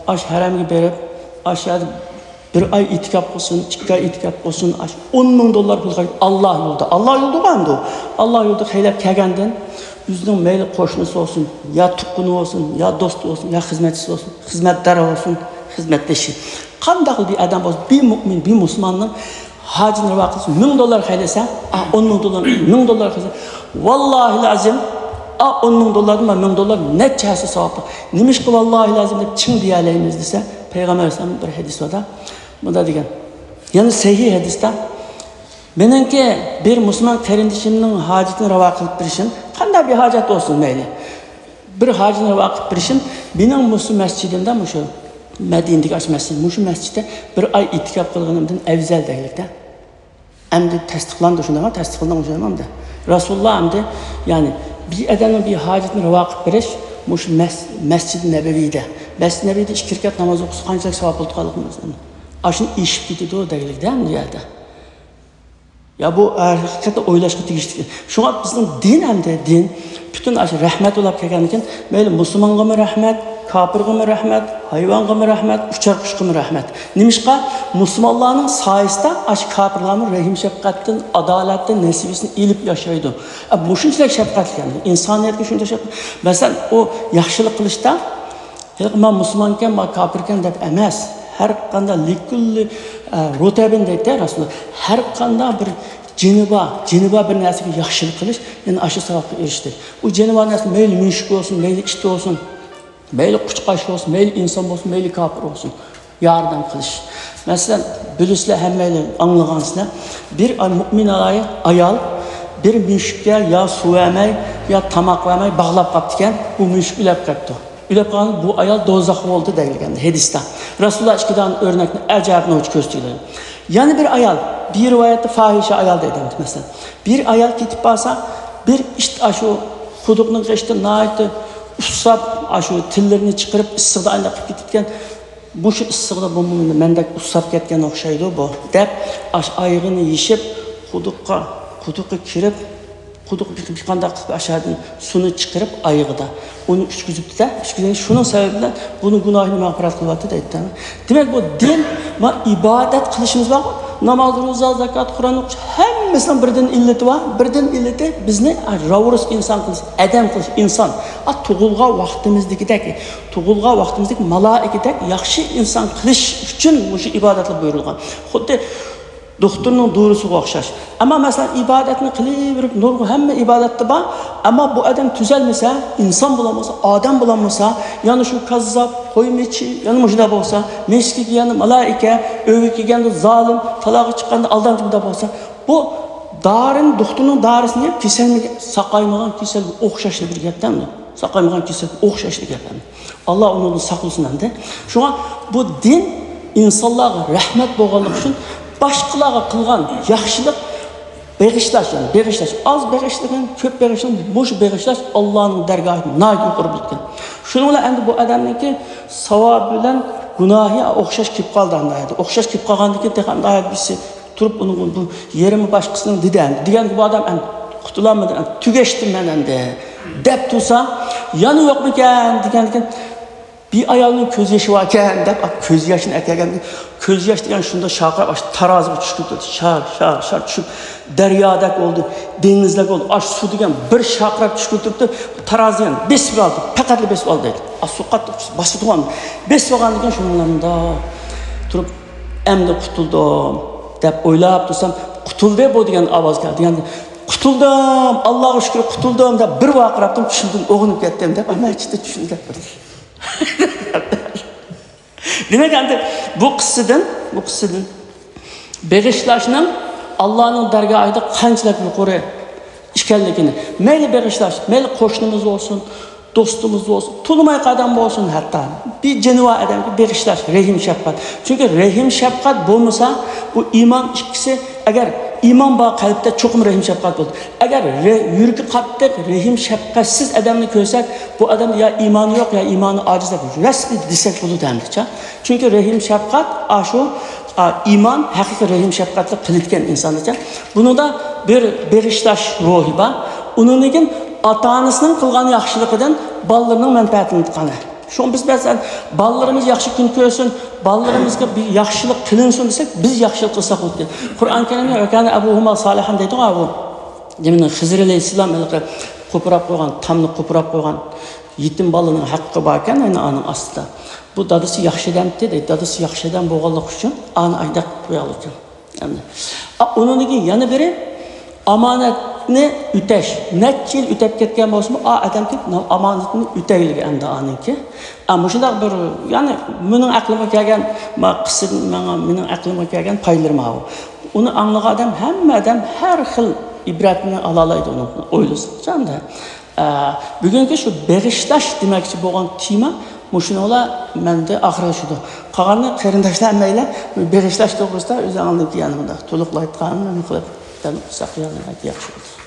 ئاشۇ ھەرەمگە بېرىپ، ئاشۇ يەردە بىر ئاي ئېتىكاپ قىلسۇن، ئىككى ئاي ئېتىكاپ قىلسۇن، ئاشۇ ئون مىڭ دوللار پۇل خەجلەپ، ئاللا يولىدا، ئاللا يولىدىغۇ ئەمدى ئۇ. ئاللا يولىدا خەجلەپ كەلگەندىن، ئۆزىنىڭ مەيلى قوشنىسى بولسۇن، يا تۇغقىنى بولسۇن، يا دوستى بولسۇن، يا خىزمەتچىسى بولسۇن، خىزمەتدارى بولسۇن، خىزمەتدىشى. قانداقلا بىر ئادەم بولسۇن، بىر مۆمىن، بىر مۇسۇلماننىڭ ھاجىتىنى رىۋا قىلسا، مىڭ دوللار خەجلىسە، ئا، ئون مىڭ دوللار، مىڭ دوللار خەجلىسە، ۋاللاھىل ئەزىم، ئا، ئون مىڭ دوللاردىن مانا مىڭ دوللار نەچچە ھەسسە ساۋاب بار. نېمىشقا ۋاللاھىل ئەزىم دەپ چىڭ دېيەلەيمىز دېسە، پەيغەمبەر ئەلەيھىسسالام بىر ھەدىس باردا، مۇنداق دېگەن. يەنە سەھىھ ھەدىستە، مېنىڭكى بىر مۇسۇلمان قېرىندىشىمنىڭ ھاجىتىنى راۋا قىلىپ بېرىشىم، قانداق بىر ھاجەت بولسۇن مەيلى، بىر ھاجىتىنى راۋا قىلىپ بېرىشىم مېنىڭ مۇشۇ مەسچىتىمدە، مۇشۇ مەدىنىدىكى ئاشۇ مەسچىت، مۇشۇ مەسچىتتە بىر ئاي ئېتىكاپ قىلغىنىمدىن ئەۋزەل دەيلىكتە. ئەمدى تەستىقلاندى شۇنداقمۇ؟ تەستىقلىنىدۇ شۇنداقمۇ ئەمدى؟ رەسۇلۇللا ئەمدى، يەنى بىر ئادەمنىڭ بىر ھاجىتىنى راۋا قىلىپ بېرىش مۇشۇ مەس-، مەسچىدى نەبەۋىدە، مەسچىدى نەبەۋىدە ئىككى رەكەت ناماز ئوقۇسا قانچىلىك ساۋاب بولىدىغانلىقىنى ئاشۇنى ئېشىپ كېتىدۇ دەيلىكتە ئەمدى يەردە. يا بۇ ھەقىقەتەن ئويلاشقا تېگىشلىك. شۇڭا بىزنىڭ دىن ئەمدى، دىن پۈتۈن ئاشۇ رەھمەت بولاپ كەلگەندىكىن، مەيلى مۇسۇلمانغىمۇ رەھمەت، كاپىرغىمۇ رەھمەت، ھايۋانغىمۇ رەھمەت، ئۇچار قۇشقىمۇ رەھمەت. نېمىشقا؟ مۇسۇلمانلارنىڭ سايىسىدا ئاشۇ كاپىرلارمۇ رەھىم شەپقەتتىن، ئادالەتتىن نېسىۋىسىنى ئېلىپ ياشايدۇ. ئە، مۇشۇنچىلىك شەپقەتلىك ئەمدى. ئىنسانىيەتكە شۇنچە شەپقەت. مەسىلەن، ئۇ ياخشىلىق قىلىشتا ھېلىقى مەن مۇسۇلمانكەن، مەن كاپىركەن دەپ ئەمەس. ھەر قانداق لىكۇللى، ئە، رۇتەبىن دەيدۇ رەسۇلۇللا. ھەر قانداق بىر جېنى بار، جېنى بار بىر نەرسىگە ياخشىلىق قىلىش، يەنى ئاشۇ ساۋابقا ئېرىشتى. ئۇ جېنى بار نەرسە مەيلى مۈشۈك بولسۇن، مەيلى ئىت بولسۇن، مەيلى قۇشقاچ بولسۇن، مەيلى ئىنسان بولسۇن، مەيلى كاپىر بولسۇن. ياردەم قىلىش. مەسىلەن، بىلىسىلەر، ھەممەيلەن ئاڭلىغانسىلەر. بىر ئاي-، مۇئمىن ئاي-، ئايال بىر مۈشۈككە يا سۇ بەرمەي، يا تاماق بەرمەي باغلاپ قاپتىكەن، بۇ مۈشۈك ئۆلۈپ قاپتۇ. ئۆلۈپ قالغان بۇ ئايال دوزاخ بولدى دەيلىگەن ھەدىستە. رەسۇلۇللا ئىككى دانە ئۆرنەكنى ئەجەب نوچى كۆرسىتىدۇ. يەنە بىر ئايال، بىر رىۋايەتتە فاھىشە ئايال دەيدۇ، مەسىلەن. بىر ئايال كېتىپ بارسا، بىر ئىت ئاشۇ قۇدۇقنىڭ غېشىدا ناھايىتى ئۇسساپ، ئاشۇ تىللىرىنى چىقىرىپ، ئىسسىقتا ئايلاپ قېلىپ كېتىدىكەن. مۇشۇ ئىسسىقىدا بۇ مېنى مەندەك ئۇسساپ كەتكەن ئوخشايدۇ بۇ، دەپ، ئاشۇ ئايىغىنى يېشىپ، قۇدۇققا، قۇدۇققا كىرىپ، قۇدۇققا كىرىپ، قانداق قىلىپ ئاشۇ يەردىن سۇنى چىقىرىپ ئايىغىدا، ئۇنى ئۈچكۈزۈپتۇ-دە، ئۈچكۈزگەن، شۇنىڭ سەۋەبى بىلەن بۇنىڭ گۇناھىنى مەغپىرەت قىلىۋاتىدۇ دەيدۇ. دېمەك، بۇ دىن، ما، ئىبادەت قىلىشىمىز بارغۇ، ناماز، روزا، زاكات، قۇرئان ئوقۇش، ھەممىسىنىڭ بىر دىن ئىللىتى بار. بىر دىن ئىللىتى بىزنى، ھە، راۋۇرۇس ئىنسان قىلىش، ئادەم قىلىش، ئىنسان. ئا، تۇغۇلغان ۋاقتىمىزدىكىدەك، تۇغۇلغان ۋاقتىمىزدىكى مالائىكىدەك ياخشى ئىنسان قىلىش ئۈچۈن مۇشۇ ئىبادەتلەر بۇيرۇلغان. خۇددى دوختۇرنىڭ دورىسىغا ئوخشاش. ئەمما، مەسىلەن، ئىبادەتنى قىلىۋېرىپ، نۇرغۇن ھەممە ئىبادەتتە بار. ئەمما بۇ ئادەم تۈزەلمىسە، ئىنسان بولالمىسا، ئادەم بولالمىسا، يەنە شۇ كاززاپ، قويمىچى، يەنە مۇشۇنداق بولسا، مەسچىتكە كەلگەندە مالايىكە، ئۆيگە كەلگەندە زالىم، تالاغا چىققاندا ئالدامچى بولسا، بۇ دارىنى، دوختۇرنىڭ دارىسىنى يەپ، كېسەلمىگەن، ساقايمىغان كېسەلگە ئوخشاشلا بىر گەپ ئەمدى. ساقايمىغان كېسەلگە ئوخشاشلا گەپ ئەمدى. ئاللا ئۇنىڭدىن ساقلىسۇن ئەمدى. شۇڭا بۇ دىن ئىنسانلارغا رەھمەت بولغانلىقى ئۈچۈن باشقىلارغا قىلغان ياخشىلىق بېغىشلاش، يەنى بېغىشلاش. ئاز بېغىشلىغىن، كۆپ بېغىشلىغىن، مۇشۇ بېغىشلاش ئاللانىڭ دەرگاھىدا ناھايىتى يۇقىرى بولىدىكەن. شۇنىڭ بىلەن ئەمدى بۇ ئادەمنىڭكى ساۋابى بىلەن گۇناھى ئوخشاش كېلىپ قالدى ئەمدى. ئوخشاش كېلىپ قالغاندىن كېيىن تېخى ئەمدى بىرسى تۇرۇپ، ئۇنىڭ بۇ يېرىمى باشقىسىنىڭ دېدى ئەمدى. دېگەنگە بۇ ئادەم ئەمدى قۇتۇلالمىدىم، ئەمدى تۈگەشتىم مەن ئەمدى، دەپ تۇرسا، يەنە يوقمىكەن دېگەندىكىن، بىر ئايالنىڭ كۆز يېشى باركەن دەپ، كۆز ياشىنى ئەكەلگەن. كۆز ياش دېگەن شۇنداق شارقىراپ، ئاشۇ تارازىغا چۈشۈپ كېتىدۇ. شار، شار، شار چۈشۈپ، دەريادەك بولدى، دېڭىزدەك بولدى. ئاشۇ سۇ دېگەن بىر شارقىراپ چۈشۈپ تۇرۇپتۇ، تارازا دېگەن بېسىپ ئالدى، پەقەتلا بېسىپ ئالدى دەيدۇ. ئا، سۇ قاتتىق چۈشتى، باسىدىغان. بېسىپ ئالغاندىن كېيىن شۇنىڭ بىلەن مۇنداق تۇرۇپ، ئەمدى قۇتۇلدۇم دەپ ئويلاپ تۇرسام، قۇتۇلدى بۇ دېگەن ئاۋاز كەلدى. دېگەن، قۇتۇلدۇم، ئاللاغا شۈكۈر، قۇتۇلدۇم دەپ بىر ۋارقىراپتىم، چۈشۈمدىن ئويغىنىپ كەتتىم دەپ، مەسچىتتە چۈشۈمدە كەتتىم. دېمەك، ئەمدى بۇ قىسسىدىن، بۇ قىسسىدىن بېغىشلاشنىڭ ئاللانىڭ دەرگاھىدا قانچىلىك يۇقىرى ئىكەنلىكىنى، مەيلى بېغىشلاش، مەيلى قوشنىمىز بولسۇن، دوستىمىز بولسۇن، تونۇمايدىغان ئادەم بولسۇن، ھەتتا بىر جېنىۋار ئادەمگە بېغىشلاش، رەھىم شەپقەت. چۈنكى رەھىم شەپقەت بولمىسا، بۇ ئىمان ئىككىسى، ئەگەر ئىمان بار قەلبتە، چوقۇم رەھىم شەپقەت بولىدۇ. ئەگەر رە-، يۈرىكى قاتتىق، رەھىم شەپقەتسىز ئادەمنى كۆرسەك، بۇ ئادەمدە يا ئىمانى يوق، يا ئىمانى ئاجىز دەپ رەسمىي دېسەك بولىدۇ ئەمدىچە. چۈنكى رەھىم شەپقەت ئاشۇ، ئا، ئىمان، ھەقىقىي رەھىم شەپقەتلىك قىلىدىكەن ئىنساننىچە. بۇنىڭدا بىر بېغىشلاش روھى بار. ئۇنىڭدىن كېيىن ئاتا-ئانىسىنىڭ قىلغان ياخشىلىقىدىن بالىلىرىنىڭ مەنپەئەتلىنىدىغانى. شۇڭا بىز بەزەن بالىلىرىمىز ياخشى كۈن كۆرسۇن، بالىلىرىمىزغا بىر ياخشىلىق قىلىنسۇن دېسەك، بىز ياخشىلىق قىلساق بولىدىكەن. قۇرئان كەرىمدە «ۋەكانە ئەبۇھۇما سالىھان» دەيدىغۇ بۇ. دېمىنىڭ خىزىر ئەلەيھىسسالام ھېلىقى قوپۇراپ قويغان، تامنى قوپۇراپ قويغان يېتىم بالىنىڭ ھەققى باركەن، ئەنە ئانىڭ ئاستىدا. بۇ دادىسى ياخشى ئادەمتى دەيدۇ. دادىسى ياخشى ئادەم بولغانلىقى ئۈچۈن ئانى ئايداق قويالىكەن. ئەمدى، ئا، ئۇنىڭدىن كېيىن يەنە بىرى ئامانەتنى ئۆتەش. نەچچە يىل ئۆتەپ كەتكەن بولسىمۇ، ئا، ئادەم كېلىپ، مانا ئامانەتنى ئۆتەيلىگەن ئەمدى ئانىڭكى. ئا، مۇشۇنداق بىر، يەنى مېنىڭ ئەقلىمگە كەلگەن، ما، قىسسىدىن ماڭا، مېنىڭ ئەقلىمگە كەلگەن پايلىرى ماۋۇ. ئۇنى ئاڭلىغان ئادەم، ھەممە ئادەم ھەر خىل ئىبرەتنى ئالالايدۇ ئۇنىڭدىن، ئويلىسىڭىزچە ئەمدى. ئە، بۈگۈنكى شۇ بېغىشلاش دېمەكچى بولغان تېما مۇشۇنىڭلا مەندە ئاخىرلىشىدۇ. قالغاننى قېرىنداشلار ھەممەيلەن بېغىشلاش توغرىسىدا ئۆزى ئاندىن كېيىن مۇنداق تولۇقلايدىغان نېمە قىلىپ دەم ئالساق ياخشى بولىدۇ.